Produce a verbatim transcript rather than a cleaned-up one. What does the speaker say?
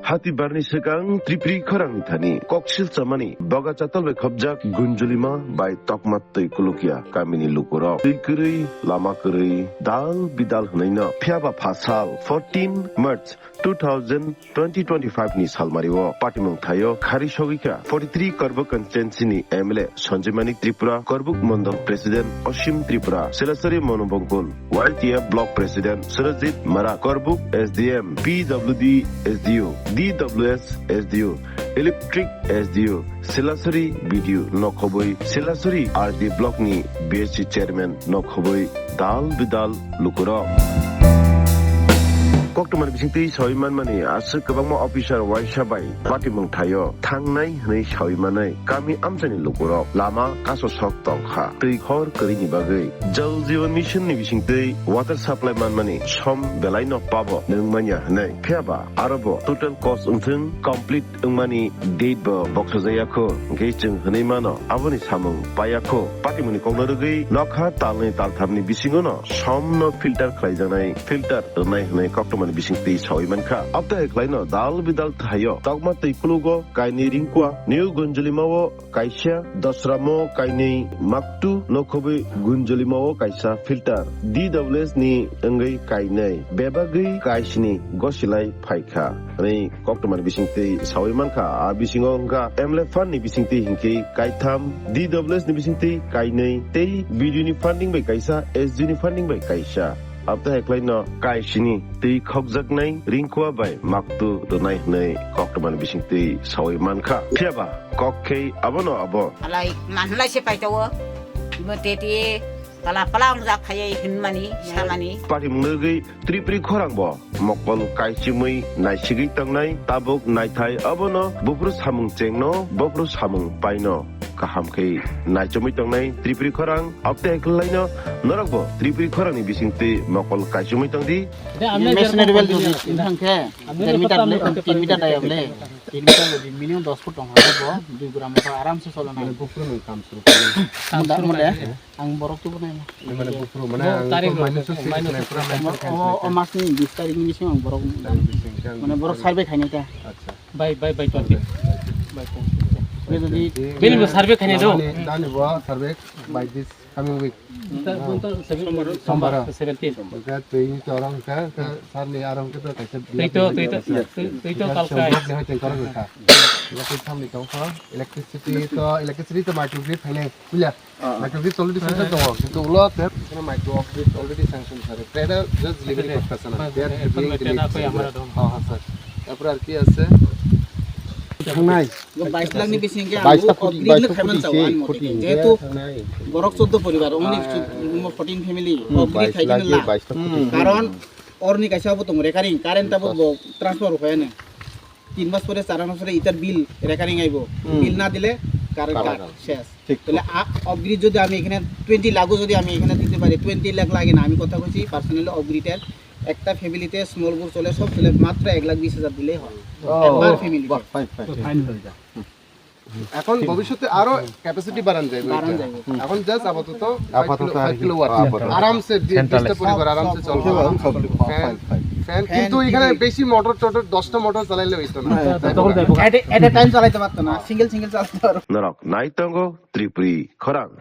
Hati barni swkang Tripuri khorangni thani koksil chamani boga chatal bai khopjak Gunjulima bai Tokma twi kulukya kamini lukurok twi kwrwi, lama kwrwi, dal bidal hwnaino. Phiyaba pha sal fourteen March two thousand twenty twenty-five ni salmario patimung thaio khari sogwikha forty-three Korbuk constituency ni M L A Sanjay Manik Tripura, Korbuk Mondol President Osim Tripura, Silasari Monobongkul, Y T F Block President Surajit Mara, Korbuk S D M, P W D S D O, D W S S D O, Electric S D O, Silasari B D O nokhobwi, Silasari R D Block ni B S C Chairman nokhobwi dal bidal lukurok. Koktwmani bisingtwi sawi manmani aswk kwbangma officer waisa bai patimung thaio thangnai hwnwi sawi manwi kami amchaini lukurok lama kaso sok tongkha twi khor kwrwini bagwi. Jal Jeevan Mission ni bisingtwi water supply manmani som belaino pabo nwng manya hwnwi. Phiyaba arobo total cost wngthwng complete wngmani date bo boksajaya kho, hwnkhe chwng hwnwi mano aboni samung paiya kho. Patimungni kokno rwgwi nokha talnwi talthamni bisingono somno filter khlaijaknai, filter rwnai hwnwi koktwmani bisingtwi sawi mankha. Abotei khlaino dal bidal thaio Tokma twi kulugo kainwi ringkua, New Gunjulimao kaisa, Dosramo kainwi, Maktu nokhobwi Gunjulimao kaisa filter, D W S ni wngwi kainwi, bebagwi kaisni gosilai phaikha hwnwi koktwmani bisingtwi sawi mankha. A bisingo wngkha M L A fund ni bisingtwi hinkhe kaitham, D W S ni bisingtwi kainwi tei B D O ni funding bai kaisa, S D O ni funding bai kaisa. Abotei khlaino kaisni twi khokjaknai ringkua bai Maktu rwnai hwnwi koktwmani bisingtwi sawi mankha. Phiyaba kok khe abono abo. Alai manlai se paitao. Bo tete pala pala wngjak phaiwi hwnmani, samani. Patimung nugwi Tripuri khorangbo mokol kaichimwi naisigwi tongnai, tabuk naithai abono buphuru samung chengno, buphuru samung paino kaham khe naichomwi tongnai Tripuri khorang. Abotei khlaino norokbo Tripuri khorangni bisingtwi mokol kaichomwi tongdi. Machinery belt jodi tin thang khe, der meter le, tin meter daya bole. Tin meter jodi minimum dos foot tong kha bo, dui gram motor aram se cholo na. Mane buphuru nung kam suru khlai. Munda mole, ang borok tubu nai. Mane buphuru, mane ang tarik minus six, minus six, pura mention o, o, o mas ni bis tarik ni bising ang borok. Tarik bising khe ang mane borok survey khainai ta. Acha. By, by, by twenty. By twenty. Bini bo survey khainai do. Dani, dani bo survey by this coming week. Sombar. Sombar. Seventeen. Hwnkhe twi ni torong khe, khe sar ni arong khe to kaisa twi to, twi to, twi to kalkai. Block ni hai twi torong kha. Block ni samni tong kha. Electricity to, electricity to microgrid phainai. Bulia? Microgrid already sanction tongo. Kintu ulo te, microgrid already sanction sir. Te just delivery korta sana. They are delivering the late. Oh, ha, sir. Tarpore ar ki ache? Thangnai. Bais lakh ni bising khe bais lakh koti, bais lakh koti se, koti jehetu borok choddo poribar, only fourteen family, off grid thai khe la. Karon orni kaisa bo tong recurring, current abo bo transfer hoyane. Tin mas pore, char mas pore itar bill recurring aibo. Bill na dile current cut, ses. Thik. Tale off grid jodi ami ekhane twenty lakh jodi ami ekhane dite pari, twenty lakh lage na, ami kotha hoichi personally off grid er একটা ফ্যামিলিতে small bore চলে, সব চলে মাত্র এক লাখ বিশ হাজার দিলেই হয়। পার ফ্যামিলি। বাহ, ফাইন, ফাইন। এখন ভবিষ্যতে আরো ক্যাপাসিটি বাড়ান যাইব। বাড়ান যাইব। এখন জাস্ট আপাতত আপাতত ফাইভ কিলো, আর ফাইভ কিলো ওয়াট। আপাতত। আরামসে বি-, বিশটা পরিবার আরামসে চলবে। সব, সব, সব, ফাইন, ফাইন। ফ্যান কিন্তু এখানে বেশি মোটর টোটর দশটা মোটর চালাইলে হইতো না। হ্যাঁ, তখন যাইব। এট এ টাইম চালাইতে পারতো না, সিঙ্গেল সিঙ্গেল চালাতে পারো। Norok nai tongo Tripuri khorang.